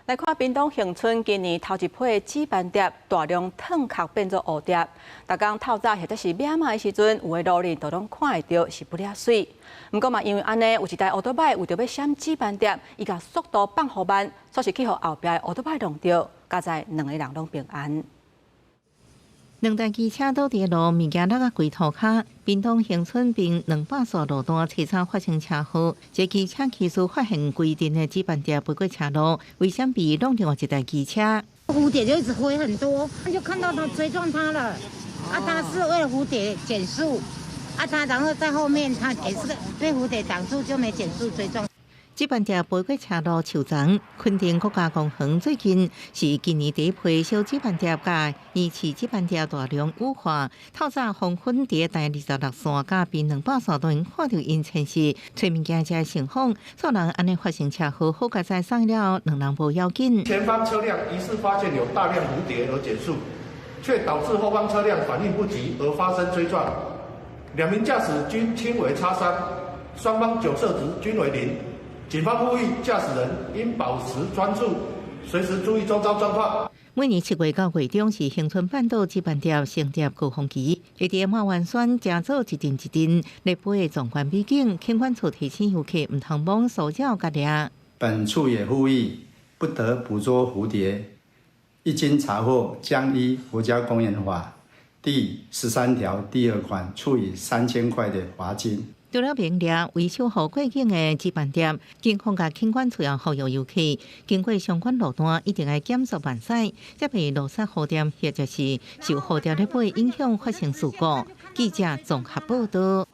來看屏東恆春今年頭一批紫斑蝶大量褪殼變做蝴蝶。逐工透早或者是暝仔的時陣，有的路人都攏看會著，是不了媠。毋過嘛，因為按呢，有一台歐多擺為著欲閃紫斑蝶，伊共速度放予慢，煞是去予後壁的歐多擺撞著，佳哉兩个人攏平安。兩台機車倒佇路，物件落甲規塗跤。屏東恆春屏200線路段，車早發生車禍，一個機車騎士發現規陣的紫斑蝶飛過車路，為閃避挵另外一台機車。蝴蝶就一直飛很多，就看到他追撞他了。啊，他是為了蝴蝶減速，啊，他然後在後面，他也是被蝴蝶擋住，就沒減速追撞。紫斑蝶飛過車路樹叢，墾丁國家公園最近是今年第一批小紫斑蝶佮疑似紫斑蝶大量羽化。透早黃昏佇台26線佮屏200線都能看著𪜶遷徙，揣物件才成風。數人按呢發生車禍，好佳哉送了兩人無要緊。前方車輛疑似發現有大量蝴蝶而減速，卻導致後方車輛反應不及而發生追撞，兩名駕駛均輕微擦傷，雙方酒測值均為零。警方呼籲駕駛人應保持專注，隨時注意周遭狀況。每年7月到月中是恆春半島紫斑蝶成蝶高峰期，會佇馬灣山成做一陣一陣咧飛的壯觀美景。輕管處提醒遊客毋通罔騷擾佮掠。本處也呼籲不得捕捉蝴蝶，一經查獲，將依《國家公園法》第13條第2款處以3000塊的罰金。除了明掠為守護過境的紫斑蝶，警方佮輕管處也呼籲遊客經過相關路段一定愛減速慢駛，才袂落殺蝴蝶，或者是受蝴蝶咧飛影響發生事故。記者綜合報導。